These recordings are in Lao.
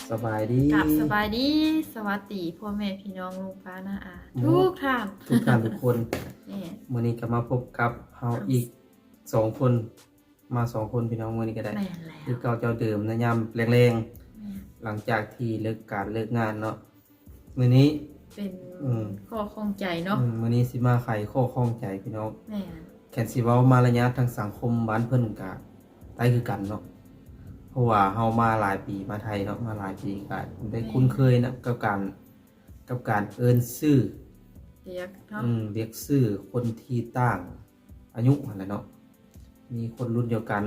ສະບາຍດີ ກັບສະບາຍດີ ສະຫວັດດີພໍ່ແມ່ພີ່ນ້ອງລຸງປ້ານ້າອາ ທຸກທ່ານ ທຸກທ່ານທຸກຄົນ. ແມ່ນ ມື້ນີ້ກໍມາພົບກັບເຮົາອີກສອງຄົນ ມາສອງຄົນພີ່ນ້ອງ ມື້ນີ້ກໍໄດ້ ແມ່ນແລ້ວ ຄືເກົ່າເຈົ້າເດີມໃນຍາມແລງໆ ແມ່ນ ຫຼັງຈາກທີ່ເລີກການເລີກງານເນາະ. ມື້ນີ້ເປັນ ອືມ ຂໍ້ຂ້ອງໃຈເນາະ ອືມ ມື້ນີ້ຊິມາໄຂຂໍ້ຂ້ອງໃຈພີ່ນ້ອງ. ແມ່ນ ຄັນຊິເວົ້າມາລະຍາດທາງສັງຄົມບ້ານເພິ່ນກະໄດ້ຄືກັນເນາະ ເພາະວ່າເຮົາມາຫຼາຍປີ ມາໄທເນາະ ມາຫຼາຍປີກະໄດ້ ແມ່ນ ຄຸ້ນເຄີຍນະ ກັບການ ກັບການເອີ້ນຊື່ ຮຽກເນາະ ອືມ ຮຽກຊື່ຄົນທີ່ຕ່າງອາຍຸຫັ້ນແຫຼະເນາະ. ມີຄົນລຸ້ນດຽວກັນ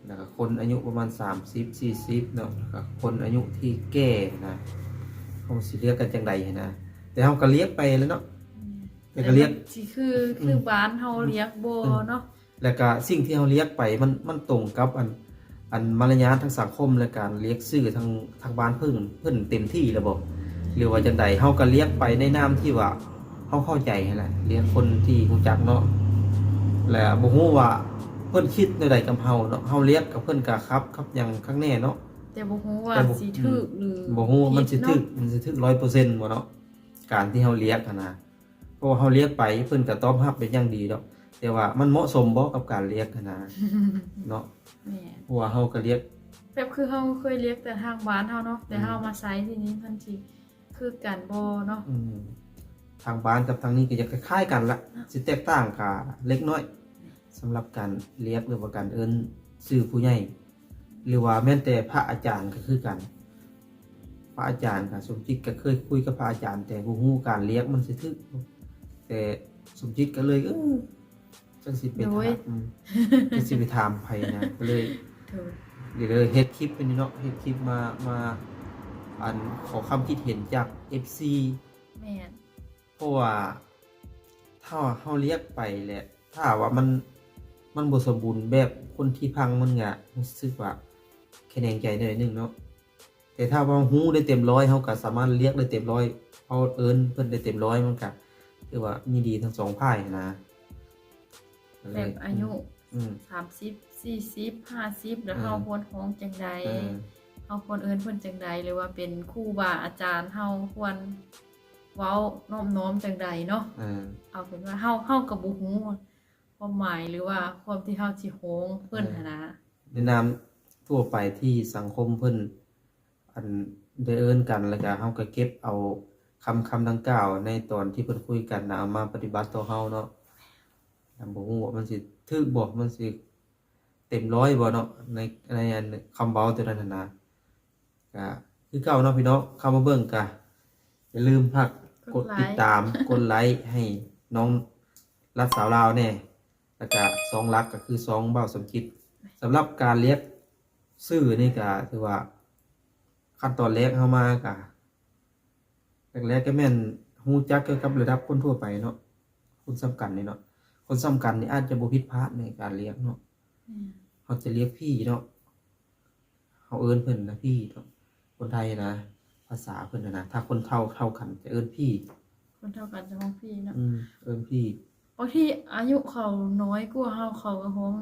ແລ້ວກໍຄົນອາຍຸປະມານສາມສິບ ສີ່ສິບເນາະ ແລ້ວກໍຄົນອາຍຸທີ່ແກ່ນະ ເຮົາຊິລຽກກັນຈັ່ງໃດຫັ້ນນະ. ແຕ່ເຮົາກໍລຽກໄປແລ້ວເນາະ ອືມ ແຕ່ກໍລຽກ ແຕ່ມັນຊິຄື ອືມ ຄືບ້ານເຮົາລຽກບໍ່ ອືມ ເນາະ ແລ້ວກະສິ່ງທີ່ເຮົາລຽກໄປ ມັນ ມັນຕົງກັບອັນ ອັນມາລະຍາດທາງສັງຄົມ ແລະ ການລຽກຊື່ທາງ ທາງບ້ານເພິ່ນ ເພິ່ນເຕັມທີ່ແລ້ວບໍ່ ຫຼືວ່າຈັ່ງໃດ? ເຮົາກໍລຽກໄປໃນນາມທີ່ວ່າເຮົາເຂົ້າໃຈຫັ້ນແຫຼະ ລຽກຄົນທີ່ຮູ້ຈັກເນາະ ແລະ ບໍ່ຮູ້ວ່າເພິ່ນຄິດແນວໃດກັບເຮົາເນາະ. ເຮົາລຽກກັບເພິ່ນກໍຄັບ ຄັບຫຍັງຄັກແນ່ເນາະ ແຕ່ບໍ່ຮູ້ວ່າ ແຕ່ບໍ່ ຊິຖືກ ອືມ ຫຼື ບໍ່ຮູ້ວ່າມັນຊິຖືກ ຜິດເນາະ ມັນຊິຖືກຮ້ອຍເປີເຊັນບໍ່ເນາະ ການທີ່ເຮົາລຽກຫັ້ນນະ. ເພາະວ່າເຮົາລຽກໄປ ເພິ່ນກໍຕອບຮັບເປັນຢ່າງດີດອກ ແຕ່ວ່າມັນເໝາະສົມບໍ່ກັບການລຽກຫັ້ນນະ ເນາະ. ແມ່ນ ເພາະວ່າເຮົາກໍລຽກ ແບບຄືເຮົາເຄີຍລຽກແຕ່ທາງບ້ານເຮົາເນາະ ແຕ່ ອືມ ເຮົາມາໃຊ້ທີ່ນີ້ມັນຊິຄືກັນບໍ່ເນາະ? ອືມ ທາງບ້ານກັບທາງນີ້ກໍຈະຄ້າຍໆກັນລະ ເນາະ ຊິແຕກຕ່າງກໍເລັກນ້ອຍ. ສຳລັບການລຽກ ຫຼືວ່າການເອີ້ນຊື່ຜູ້ໃຫຍ່ ຫຼືວ່າແມ່ນແຕ່ພະອາຈານກໍຄືກັນ. ພະອາຈານກໍ ສົມຈິດກໍເຄີຍຄຸຍກັບພະອາຈານ ແຕ່ບໍ່ຮູ້ການລຽກມັນຊິຖືກ ແຕ່ສົມຈິດກໍເລີຍ ເອີ ຈັກຊິໄປ ໂດຍ ຖາມ ອືມ ຈັກຊິໄປຖາມໃຜນະ ກໍເລີຍ ໂດຍ ເລີຍເຮັດຄລິບອັນນີ້ເນາະ ເຮັດຄລິບມາ ມາ ອັນ ຂໍຄຳຄິດເຫັນຈາກເອັຟຊີ. ແມ່ນ ເພາະວ່າຖ້າເຮົາລຽກໄປແຫຼະ ຖ້າວ່າມັນ ມັນບໍ່ສົມບູນແບບ ຄົນທີ່ຟັງມັນກະຮູ້ສຶກວ່າຂະແໜງໃຈໜ້ອຍໜຶ່ງເນາະ. ແຕ່ຖ້າວ່າເຮົາຮູ້ໄດ້ເຕັມຮ້ອຍ ເຮົາກໍສາມາດລຽກໄດ້ເຕັມຮ້ອຍ ເຮົາເອີ້ນເພິ່ນໄດ້ເຕັມຮ້ອຍ ມັນກະຖືວ່າຍິນດີທັງສອງຝ່າຍຫັ້ນນະ. ແບບອາຍຸ ອືມ ສາມສິບ ສີ່ສິບ ຫ້າສິບ ແລ້ວ ເອີ ເຮົາຄວນຮ້ອງຈັ່ງໃດ ເອີ ເຮົາຄວນເອີ້ນເພິ່ນຈັ່ງໃດ ຫຼືວ່າເປັນຄູບາອາຈານ ເຮົາຄວນເວົ້ານອບນ້ອມຈັ່ງໃດເນາະ. ເອີ ເອົາເປັນວ່າເຮົາ ເຮົາກໍບໍ່ຮູ້ຄວາມໝາຍ ຫຼືວ່າຄວາມທີ່ເຮົາຊິຮ້ອງເພິ່ນ ເອີ ຫັ້ນນະ ໃນນາມທົ່ວໄປທີ່ສັງຄົມເພິ່ນ ອັນ ໄດ້ເອີ້ນກັນ ແລ້ວກະເຮົາກະເກັບເອົາຄຳ ຄຳດັ່ງກ່າວໃນຕອນທີ່ເພິ່ນຄຸຍກັນນະ ເອົາມາປະຕິບັດຕໍ່ເຮົາເນາະ. ແລ້ວບໍ່ຮູ້ວ່າມັນຊິຖືກບໍ່ ມັນຊິເຕັມຮ້ອຍບໍ່ເນາະ ໃນ ໃນອັນຄຳເວົ້າຕົວນັ້ນຫັ້ນນະ. ກະຄືເກົ່າເນາະພີ່ນ້ອງ ເຂົ້າມາເບິ່ງກະຢ່າລືມຝາກກົດຕິດຕາມ ກົດໄລ ກົດໄລໃຫ້ນ້ອງລັດສາວລາວແດ່ ແລ້ວກະສອງຫຼັກກໍຄືຊ່ອງບ່າວສົມຈິດ. ສຳລັບການລຽກຊື່ນີ້ກະຖືວ່າ ຂັ້ນຕອນແລກເຮົາມາກະ ແລກໆກໍແມ່ນຮູ້ຈັກກ່ຽວກັບລະດັບຄົນທົ່ວໄປເນາະ ຄົນສຳຄັນນີ້ເນາະ. ຄົນສຳຄັນນີ້ອາດຈະບໍ່ຜິດພາດໃນການລຽກເນາະ. ແມ່ນ ເຮົາຈະລຽກພີ່ເນາະ ເຮົາເອີ້ນເພິ່ນນະພີ່ເນາະ ຄົນໄທນະ ພາສາເພິ່ນນະ ຖ້າຄົນເທົ່າ ເທົ່າກັນຈະເອີ້ນພີ່ ຄົນເທົ່າກັນຈະຮ້ອງພີ່ເນາະ. ອືມ ເອີ້ນພີ່ ບາງທີອາຍຸເຂົານ້ອຍກວ່າເຮົາ ເຂົາກໍຮ້ອງ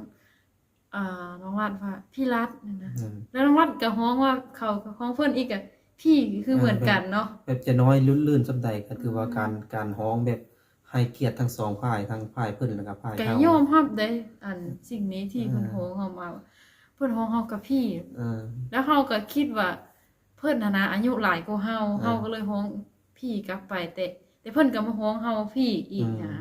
ອ່າ ນ້ອງລັດວ່າ ພີ່ລັດ ນັ້ນນະ. ອືມ ແລ້ວນ້ອງລັດກໍຮ້ອງວ່າ ເຂົາກໍຮ້ອງເພິ່ນອີກ ກໍພີ່ຄືເໝືອນກັນເນາະ. ແບບຈະນ້ອຍລື່ນໆສ່ຳໃດກໍຖືວ່າ ອືມ ການ ການຮ້ອງແບບໃຫ້ກຽດທັງສອງຝ່າຍ ທັງຝ່າຍເພິ່ນ ແລ້ວກໍຝ່າຍເຮົາ ກໍຍອມຮັບເດ້ ອັນ ສິ່ງນີ້ທີ່ ເອີ ເພິ່ນຮ້ອງເຮົາມາ ເພິ່ນຮ້ອງເຮົາກໍພີ່. ເອີ ແລ້ວເຮົາກໍຄິດວ່າເພິ່ນຫັ້ນນະອາຍຸຫຼາຍກວ່າເຮົາ ເອີ ເຮົາກໍເລີຍຮ້ອງພີ່ກັບໄປ ແຕ່ ແຕ່ເພິ່ນກໍມາຮ້ອງເຮົາພີ່ອີກ ອືມ ນະ.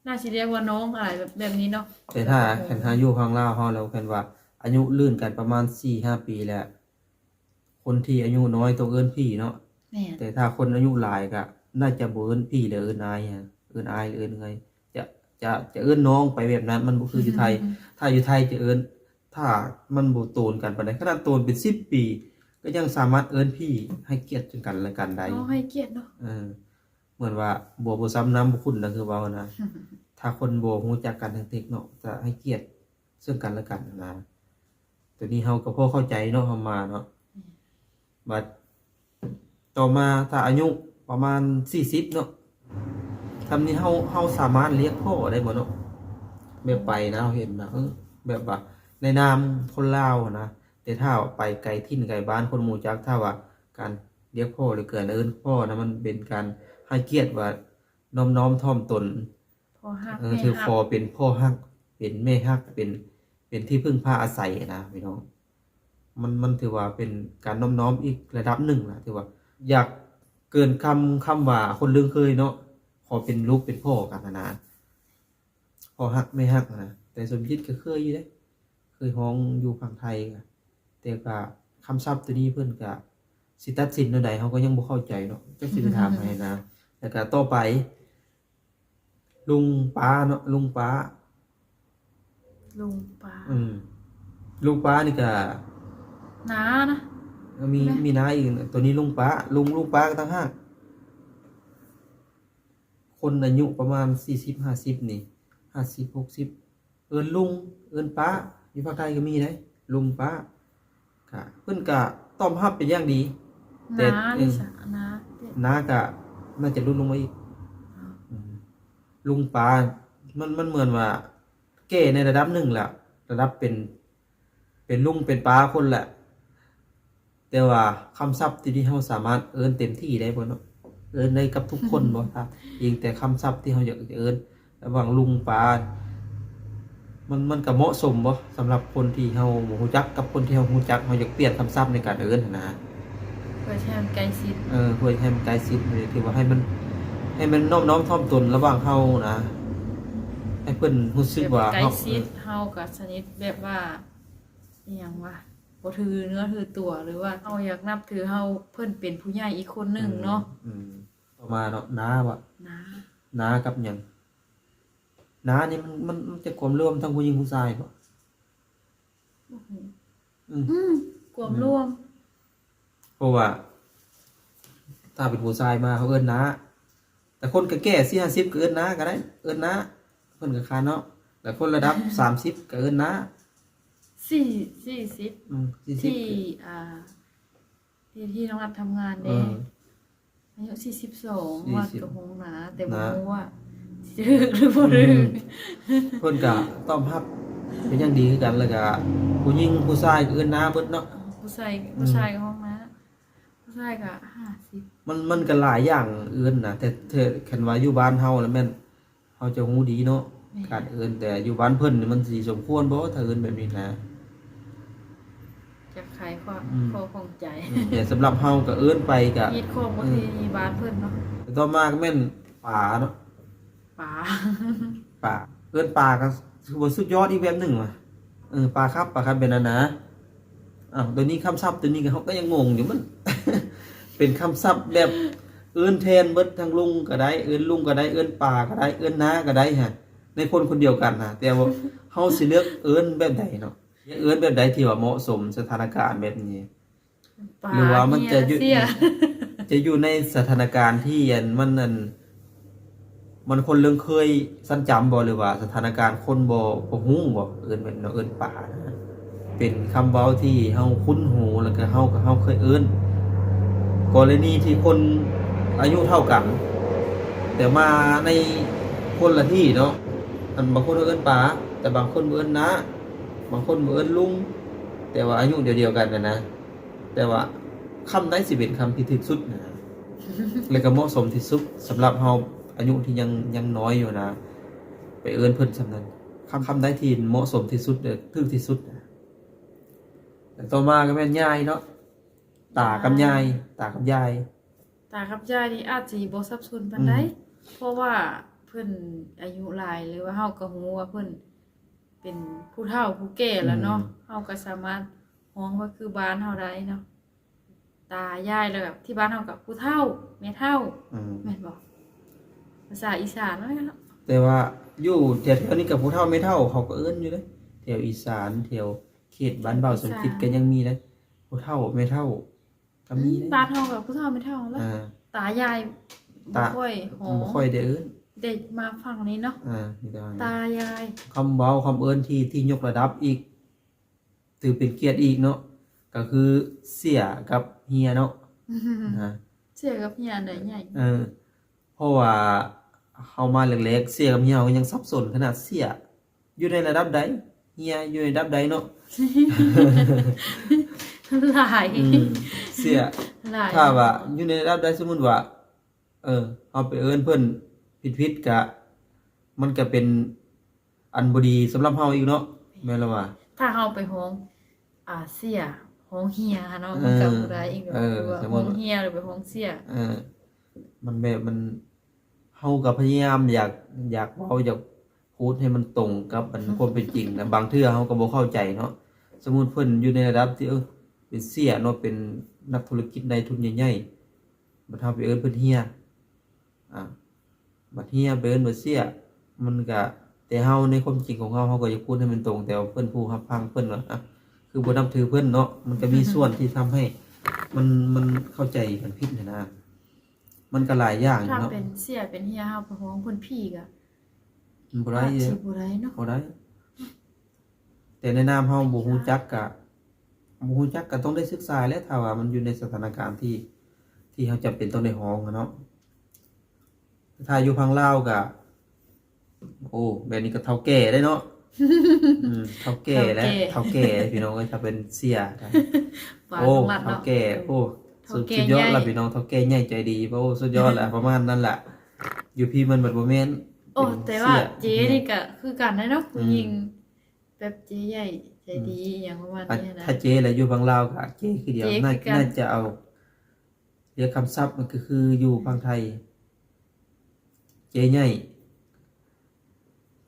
ໜ້າຊິຮຽກວ່ານ້ອງອາຍແບບ ແບບນີ້ເນາະ. ແຕ່ຖ້າ ແຕ່ ຄັນຖ້າຢູ່ຝັ່ງລາວເຮົາແລ້ວ ຄັນວ່າອາຍຸລື່ນກັນປະມານສີ່ຫ້າປີແລ້ວ ຄົນທີ່ອາຍຸນ້ອຍຕ້ອງເອີ້ນພີ່ເນາະ. ແມ່ນ ແຕ່ຖ້າຄົນອາຍຸຫຼາຍກໍໜ້າຈະບໍ່ເອີ້ນພີ່ ຫຼື ເອີ້ນອາຍ ເອີ້ນອາຍ ຫຼື ເອີ້ນເອື້ອຍ ຈະ ຈະ ຈະເອີ້ນນ້ອງໄປແບບນັ້ນ ມັນບໍ່ຄືຢູ່ໄທ. ຖ້າຢູ່ໄທຈະເອີ້ນ ຖ້າມັນບໍ່ໂຕນກັນປານໃດ ຂະໜາດໂຕນເປັນສິບປີ ກໍຍັງສາມາດເອີ້ນພີ່ ໃຫ້ກຽດເຊິ່ງກັນແລະກັນໄດ້. ເນາະ ໃຫ້ກຽດເນາະ. ເອີ ເໝືອນວ່າບົວບໍ່ຊ້ຳນ້ຳບໍ່ຂຸ້ນນະ ຄືເວົ້ານະ. ຖ້າຄົນບໍ່ຮູ້ຈັກກັນແທ້ເນາະ ຈະໃຫ້ກຽດເຊິ່ງກັນແລະກັນນະ. ໂຕນີ້ເຮົາກໍພໍເຂົ້າໃຈເນາະ ເຮົາມາເນາະ. ແມ່ນ ບັດຕໍ່ມາ ຖ້າອາຍຸປະມານສີ່ສິບເນາະ ສ່ຳນີ້ເຮົາ ເຮົາສາມາດລຽກພໍ່ໄດ້ບໍ່ເນາະ? ແບບໄປນະ ເຮົາເຫັນນະ ເອີ ແບບວ່າໃນນາມຄົນລາວນະ ແຕ່ຖ້າໄປໄກຖິ່ນໄກບ້ານ ຄົນບໍ່ຮູ້ຈັກ ຖ້າວ່າການຮຽກພໍ່ ຫຼື ການເອີ້ນພໍ່ນະ ມັນເປັນການໃຫ້ກຽດວ່າ ນອບນ້ອມຖ່ອມຕົນ ພໍ່ຮັກ ເອີ ແມ່ຮັກ ຖືຂໍເປັນພໍ່ຮັກ ເປັນແມ່ຮັກ ເປັນ ເປັນທີ່ເພິ່ງພາອາໄສນະພີ່ນ້ອງ. ມັນ ມັນຖືວ່າເປັນການນອບນ້ອມອີກລະດັບໜຶ່ງນະ ຖືວ່າຢາກເກີນຄຳ ຄຳວ່າຄົນລຶ້ງເຄີຍເນາະ ຂໍເປັນລູກເປັນພໍ່ກັນຫັ້ນນະ ພໍ່ຮັກແມ່ຮັກນະ. ແຕ່ສົມຈິດກໍເຄີຍຢູ່ເດ້ ເຄີຍຮ້ອງຢູ່ຝັ່ງໄທ ແຕ່ກໍຄຳສັບໂຕນີ້ເພິ່ນກໍຊິຕັດສິນແນວໃດ ເຮົາກໍຍັງບໍ່ເຂົ້າໃຈເນາະ ຈັກຊິໄປຖາມໃຜນະ. ແລ້ວກໍຕໍ່ໄປ ລຸງປາເນາະ ລຸງປາ ລຸງປາ ອືມ ລຸງປານີ້ກະ ນ້ານະ ມີ ມີນ້າອີກ ໂຕນີ້ລຸງປາ ລຸງ ລຸງປາກໍຕ່າງຫາກ ຄົນອາຍຸປະມານສີ່ສິບ ຫ້າສິບນີ້ ຫ້າສິບ ຫົກສິບ ເອີ້ນລຸງ ເອີ້ນປ້າ ຢູ່ພາກໄທກໍມີເດ້ ລຸງປ້າ ກະເພິ່ນກະຕ້ອນຮັບເປັນຢ່າງດີ ແຕ່ ນ້າ ເອີ ນີ້ຊະ ນ້າ ນ້າກະໜ້າຈະຫຼຸດລົງມາອີກ ອືມ ລຸງປ້າ ມັນ ມັນເໝືອນວ່າແກ່ໃນລະດັບໜຶ່ງລະ ລະດັບເປັນ ເປັນລຸງເປັນປ້າຄົນລະ ແຕ່ວ່າຄຳສັບທີ່ ທີ່ເຮົາສາມາດເອີ້ນເຕັມທີ່ໄດ້ບໍ່ເນາະ ເອີ້ນໄດ້ກັບທຸກຄົນບໍ່ ຖ້າອີງແຕ່ຄຳສັບທີ່ເຮົາຢາກຈະເອີ້ນ ລະຫວ່າງລຸງປ້າ ມັນ ມັນກະເໝາະສົມບໍ່ ສຳລັບຄົນທີ່ເຮົາບໍ່ຮູ້ຈັກກັບຄົນທີ່ເຮົາຮູ້ຈັກ ເຮົາຢາກປ່ຽນຄຳສັບໃນການເອີ້ນຫັ້ນນະ ເພື່ອໃຫ້ມັນໃກ້ຊິດ ເອີ ເພື່ອໃຫ້ມັນໃກ້ຊິດ ຖືວ່າໃຫ້ມັນ ໃຫ້ມັນນອບນ້ອມຖ່ອມຕົນລະຫວ່າງເຮົານະ ໃຫ້ເພິ່ນຮູ້ສຶກວ່າ ໃກ້ຊິດ ເຮົາ ເຮົາກໍສະໜິດແບບວ່າ ອີ່ຫຍັງວະ ບໍ່ຖືເນື້ອຖືຕົວ ຫຼືວ່າເຮົາຢາກນັບຖືເຮົາ ເພິ່ນເປັນຜູ້ໃຫຍ່ອີກຄົນໜຶ່ງເນາະ ອືມ ອືມ ຕໍ່ມາເນາະ ນ້າວະ ນ້າ ນ້າກັບຫຍັງ ນ້ານີ້ມັນ ມັນ ມັນຈະກວມລວມທັງຜູ້ຍິງຜູ້ຊາຍບໍ່? ບໍ່ຮູ້ ອືມ ອືມ ກວມລວມ ເພາະວ່າຖ້າເປັນຜູ້ຊາຍມາເຂົາເອີ້ນນ້າ ແຕ່ຄົນແກ່ໆ ສີ່ຫ້າສິບ ກໍເອີ້ນນ້າກໍໄດ້ ເອີ້ນນ້າ ເພິ່ນກໍຄານເນາະ ແລ້ວຄົນລະດັບສາມສິບ ກໍເອີ້ນນ້າ ສີ່ ສີ່ສິບ ອືມ ສີ່ສິບ ທີ່ ອ່າ ທີ່ ທີ່ນ້ອງນັດທຳງານເດ້ ເອີ ອາຍຸສີ່ສິບສອງ ວ່າຕົກລົງນະ ແຕ່ບໍ່ຮູ້ວ່າຊິຖືກຫຼືບໍ່ຖືກ ເພິ່ນກະຕ້ອນຮັບເປັນຢ່າງດີຄືກັນ ແລ້ວກະຜູ້ຍິງຜູ້ຊາຍກໍເອີ້ນນ້າເບິດເນາະ ຜູ້ຊາຍ ອືມ ຜູ້ຊາຍກໍຮ້ອງນ້າ ຜູ້ຊາຍກໍຫ້າສິບ ມັນ ມັນກໍຫຼາຍຢ່າງເອີ້ນນະ ແຕ່ ແຕ່ຄັນວ່າຢູ່ບ້ານເຮົາລະແມ່ນ ເຮົາຈະຮູ້ດີເນາະ ແມ່ນ ການເອີ້ນ ແຕ່ຢູ່ບ້ານເພິ່ນນີ້ມັນຊິສົມຄວນບໍ່ ຖ້າເອີ້ນແບບນີ້ນະ ຈັກໄຂຂໍ້ ອືມ ຂໍ້ຂ້ອງໃຈ ອືມ ແຕ່ສຳລັບເຮົາກໍເອີ້ນໄປກໍ ເຮັດຄວາມບໍ່ຖືກ ອືມ ຢູ່ບ້ານເພິ່ນເນາະ ແຕ່ຕໍ່ມາກໍແມ່ນປາເນາະ ປາ ປາ ເອີ້ນປາກໍຖືວ່າສຸດຍອດອີກແບບໜຶ່ງວ່າ ເອີ ປາຄັບ ປາຄັບ ແບບນັ້ນນະ ອ້າວ ໂຕນີ້ຄຳສັບໂຕນີ້ກໍ ເຮົາກໍຍັງງົງຢູ່ ມັນເປັນຄຳສັບແບບເອີ້ນແທນເບິດ ທັງລຸງກໍໄດ້ ເອີ້ນລຸງກໍໄດ້ ເອີ້ນປ້າກໍໄດ້ ເອີ້ນນ້າກໍໄດ້ຫັ້ນ ໃນຄົນຄົນດຽວກັນນະ ແຕ່ວ່າເຮົາຊິເລືອກເອີ້ນແບບໃດເນາະ ເອີ້ນແບບໃດທີ່ວ່າເໝາະສົມ ສະຖານະການແບບນີ້ ປາ ຫຼືວ່າມັນຈະຢູ່ ເຮຍ ຈະຢູ່ໃນສະຖານະການທີ່ ອັນ ມັນ ອັນ ມັນຄົນເລື່ອງເຄີຍຊັ້ນຈຳບໍ່ ຫຼືວ່າສະຖານະການຄົນບໍ່ ບໍ່ຮູ້ບໍ່ ເອີ້ນແມ່ນເນາະ ເອີ້ນປານະ ເປັນຄຳເວົ້າທີ່ເຮົາຄຸ້ນຫູ ແລ້ວກໍເຮົາ ເຮົາເຄີຍເອີ້ນ ກໍລະນີທີ່ຄົນອາຍຸເທົ່າກັນ ແຕ່ມາໃນຄົນລະທີ່ເນາະ ອັນ ບາງຄົນເອີ້ນປາ ແຕ່ບາງຄົນບໍ່ເອີ້ນນ້າ ບາງຄົນບໍ່ເອີ້ນລຸງ ແຕ່ວ່າອາຍຸດຽວໆກັນນະນະ ແຕ່ວ່າຄຳໃດຊິເປັນຄຳທີ່ຖືກສຸດນະ ແລະກໍເໝາະສົມທີ່ສຸດ ສຳລັບເຮົາອາຍຸທີ່ຍັງ ຍັງນ້ອຍຢູ່ນະ ໄປເອີ້ນເພິ່ນສ່ຳນັ້ນ ຄຳ ຄຳໃດທີ່ເໝາະສົມທີ່ສຸດ ແລະຖືກທີ່ສຸດນະ. ແລະຕໍ່ມາກໍແມ່ນຍາຍເນາະ ຕາກັບຍາຍ ຕາກັບຍາຍ ຕາກັບຍາຍນີ້ອາດຊິບໍ່ສັບສົນປານໃດ ອືມ ເພາະວ່າເພິ່ນອາຍຸຫຼາຍ ຫຼືວ່າເຮົາກໍຮູ້ວ່າເພິ່ນ ເປັນຜູ້ເຖົ້າຜູ້ແກ່ແລ້ວເນາະ ອືມ ເຮົາກໍສາມາດຮ້ອງວ່າຄືບ້ານເຮົາໄດ້ເນາະ ຕາຍາຍ ແລ້ວກໍທີ່ບ້ານເຮົາກໍຜູ້ເຖົ້າ ແມ່ເຖົ້າ ອືມ ແມ່ນບໍ່? ພາສາອີສານນັ້ນແຫຼະເນາະ ແຕ່ວ່າຢູ່ແຖວໆນີ້ກໍຜູ້ເຖົ້າແມ່ເຖົ້າເຂົາກໍເອີ້ນຢູ່ເດ້ ແຖວອີສານ ແຖວເຂດບ້ານບ່າວສົມຈິດກໍຍັງມີເດ້ ຜູ້ເຖົ້າແມ່ເຖົ້າ ກໍມີເດ້ ອືມ ບ້ານເຮົາກໍຜູ້ເຖົ້າແມ່ເຖົ້າແຫຼະ ອ່າ ຕາຍາຍ ຕາ ບໍ່ຄ່ອຍ ບໍ່ຄ່ອຍໄດ້ເອີ້ນ ໄດ້ມາຝັ່ງນີ້ເນາະ ອ່າ ມີແຕ່ວ່າ ຕາຍາຍ ຄຳເວົ້າຄຳເອີ້ນທີ່ ທີ່ຍົກລະດັບອີກ ຖືເປັນກຽດອີກເນາະ ກໍຄືເສຍກັບເຮຍເນາະ ນະ ເສຍກັບເຮຍອັນໃດໃຫຍ່ ເອີ ເພາະວ່າເຮົາມາແລກໆ ເສຍກັບເຮຍເຮົາກໍຍັງສັບສົນ ຂະໜາດເສຍ ຢູ່ໃນລະດັບໃດ ເຮຍຢູ່ໃນລະດັບໃດເນາະ ຫຼາຍ ອືມ ເສຍ ຫຼາຍ ຖ້າວ່າຢູ່ໃນລະດັບໃດ ສົມມຸດວ່າ ເອີ ເຮົາໄປເອີ້ນເພິ່ນຜິດໆ ກະ ມັນກະເປັນອັນບໍ່ດີສຳລັບເຮົາອີກເນາະ ແມ່ນລະວ່າ ຖ້າເຮົາໄປຮ້ອງ ອ່າ ເສຍ ຮ້ອງເຮຍຫັ້ນເນາະ ເອີ ມັນກະບໍ່ໄດ້ອີກເນາະ ເອີ ຫຼືວ່າ ສົມມຸດ ຮ້ອງເຮຍ ຫຼືໄປຮ້ອງເສຍ ເອີ ມັນແບບ ມັນ ເຮົາກໍພະຍາຍາມຢາກ ຢາກເວົ້າ ຢາກ ໂພສໃຫ້ມັນຕົງກັບອັນຄວາມເປັນຈິງນະ ບາງເທື່ອເຮົາກໍບໍ່ເຂົ້າໃຈເນາະ. ສົມມຸດເພິ່ນຢູ່ໃນລະດັບທີ່ ເອີ ເປັນເຊຍເນາະ ເປັນນັກທຸລະກິດນາຍທຶນໃຫຍ່ໆ ບັດເຮົາໄປເອີ້ນເພິ່ນເຮຍ ອາ ບັດເຮຍໄປເອີ້ນວ່າເຊຍ ມັນກະ ແຕ່ເຮົາໃນຄວາມຈິງຂອງເຮົາ ເຮົາກໍຢາກໂພສໃຫ້ມັນຕົງ ແຕ່ວ່າເພິ່ນຜູ້ຮັບຟັງເພິ່ນວ່າ ອາ ຄືບໍ່ນັບຖືເພິ່ນເນາະ ມັນກະມີສ່ວນທີ່ທຳໃຫ້ມັນ ມັນເຂົ້າໃຈກັນຜິດຫັ້ນນະ. ມັນກໍຫຼາຍຢ່າງຢູ່ເນາະ ຖ້າເປັນເຊຍເປັນເຮຍ ເຮົາໄປຮ້ອງເພິ່ນຜີກະ ມັນບໍ່ໄດ້ ອາດຊິບໍ່ໄດ້ເນາະ ບໍ່ໄດ້ ແຕ່ໃນນາມເຮົາບໍ່ຮູ້ຈັກກະ ບໍ່ຮູ້ຈັກກະຕ້ອງໄດ້ສຶກສາແຫຼະ ຖ້າວ່າມັນຢູ່ໃນສະຖານະການທີ່ ທີ່ເຮົາຈຳເປັນຕ້ອງໄດ້ຮ້ອງຫັ້ນເນາະ. ຖ້າຢູ່ຝັ່ງລາວກະ ໂອ້ ແບບນີ້ກໍເຖົ້າແກ່ໄດ້ເນາະ ອືມ ເຖົ້າແກ່ແຫຼະ ເຖົ້າແກ່ ເຖົ້າແກ່ພີ່ນ້ອງເອີຍ ຖ້າເປັນເຊຍກະ ປານ ໂອ້ ເຖົ້າແກ່ ໂອ້ ເຖົ້າແກ່ ສຸດ ສຸດຍອດລະ ໃຫຍ່ ພີ່ນ້ອງ ເຖົ້າແກ່ໃຫຍ່ໃຈດີ ໂອ້ ສຸດຍອດລະ ປະມານນັ້ນລະ. ຢູ່ພີ້ມັນບັດບໍ່ແມ່ນ ໂອ້ ເປັນເຊຍ ແຕ່ວ່າເຈນີ້ກະຄືກັນໄດ໋ເນາະ ອືມ ຜູ້ຍິງແບບເຈໃຫຍ່ໃຈດີ ອືມ ອີ່ຫຍັງປະມານນີ້ນະ ຖ້າເຈລະຢູ່ຝັ່ງລາວກະເຈຄືດຽວ ເຈຄືກັນ ໜ້າ ໜ້າຈະເອົາ ລຽກຄຳສັບມັນກໍຄືຢູ່ຝັ່ງໄທ ເຈໃຫຍ່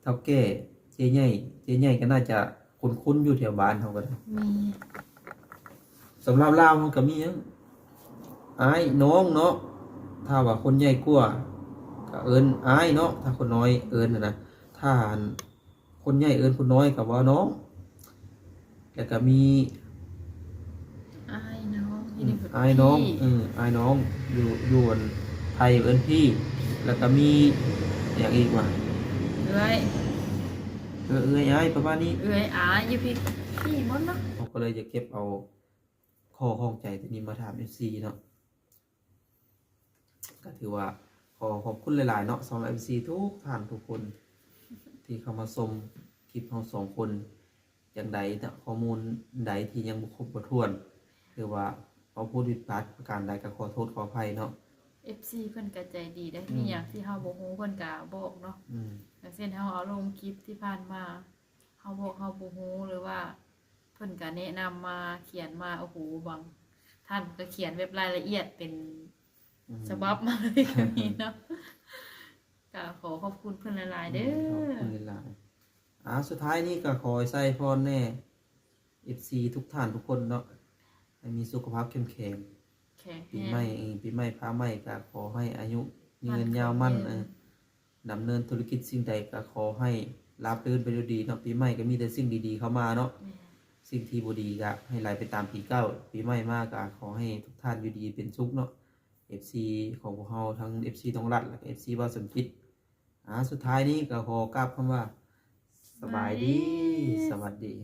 ເຖົ້າແກ່ ເຈໃຫຍ່ ເຈໃຫຍ່ກໍໜ້າຈະຄຸ້ນໆຢູ່ແຖວບ້ານເຮົາກໍໄດ້ ມີ ສຳລັບລາວມັນກໍມີຫຍັງ ອ້າຍ ນ້ອງເນາະ ຖ້າວ່າຄົນໃຫຍ່ກວ່າກໍເອີ້ນອ້າຍເນາະ ຖ້າຄົນນ້ອຍເອີ້ນຫັ້ນນະ ຖ້າອັນ ຄົນໃຫຍ່ເອີ້ນຄົນນ້ອຍກໍວ່ານ້ອງ ແລ້ວກໍມີ ອ້າຍນ້ອງ ອືມ ອ້າຍນ້ອງ ເອີ ອ້າຍນ້ອງ ຢູ່ ຢູ່ອັນໄທເອີ້ນພີ່ ແລ້ວກໍມີຫຍັງອີກຫວາ ເອື້ອຍ ເອື້ອຍ ອ້າຍ ປະມານນີ້ ເອື້ອຍ ອ້າຍ ຢູ່ພີ້ ພີ່ໝົດເນາະ. ເຮົາກໍເລີຍຈະເກັບເອົາຂໍ້ຂ້ອງໃຈຕົວນີ້ມາຖາມເອັຟຊີເນາະ. ກໍຖືວ່າຂໍຂອບຄຸນຫຼາຍໆເນາະ ສຳລັບເອັຟຊີທຸກທ່ານທຸກຄົນ ທີ່ເຂົ້າມາຊົມຄລິບເຮົາສອງຄົນ. ຈັ່ງໃດເນາະ ຂໍ້ມູນໃດທີ່ຍັງບໍ່ຄົບບໍ່ຖ້ວນ ຫຼືວ່າເວົ້າຜິດຜິດພາດປະການໃດ ກໍຂໍໂທດຂໍອະໄພເນາະ. ເອັຟຊີເພິ່ນກໍໃຈດີເດ້ ອືມ ມີຫຍັງທີ່ເຮົາບໍ່ຮູ້ເພິ່ນກໍບອກເນາະ ອືມ ຢ່າງເຊັ່ນເຮົາເອົາລົງຄລິບທີ່ຜ່ານມາ ເຮົາບອກເຮົາບໍ່ຮູ້ ຫຼືວ່າເພິ່ນກະແນະນຳມາ ຂຽນມາ ໂອ້ໂຫ ບາງທ່ານກະຂຽນແບບລາຍລະອຽດເປັນ ອືມ ສະບັບມາເລີຍກໍມີເນາະ ກະຂໍຂອບຄຸນເພິ່ນຫຼາຍໆເດີ ອືມ ຂອບຄຸນຫຼາຍໆ. ອ່າ ສຸດທ້າຍນີ້ກະຂໍໃຫ້ໄຊພອນແດ່ ເອັຟຊີທຸກທ່ານທຸກຄົນເນາະ ໃຫ້ມີສຸຂະພາບເຂັ້ມແຂງ ແຂງແຮງ ປີໃໝ່ ເອີ ປີໃໝ່ຟ້າໃໝ່ກະຂໍໃຫ້ອາຍຸຍືນຍາວໝັ້ນ ໝັ້ນຄົງ ເອີ ດຳເນີນທຸລະກິດສິ່ງໃດກໍຂໍໃຫ້ລາບລື່ນໄປດ້ວຍດີເນາະ ປີໃໝ່ກໍມີແຕ່ສິ່ງດີໆເຂົ້າມາເນາະ ແມ່ນ ສິ່ງທີ່ບໍ່ດີກໍໃຫ້ໄຫຼໄປຕາມປີເກົ່າ ປີໃໝ່ມາກໍຂໍໃຫ້ທຸກທ່ານຢູ່ດີເປັນສຸກເນາະ ເອັຟຊີຂອງພວກເຮົາ ທັງເອັຟຊີນ້ອງລັດ ແລະກໍເອັຟຊີບ່າວສົມຈິດ. ອ່າ ສຸດທ້າຍນີ້ກໍຂໍກາບຄຳວ່າ ສະບາຍດີ ສະບາຍດີ ສະຫວັດດີ.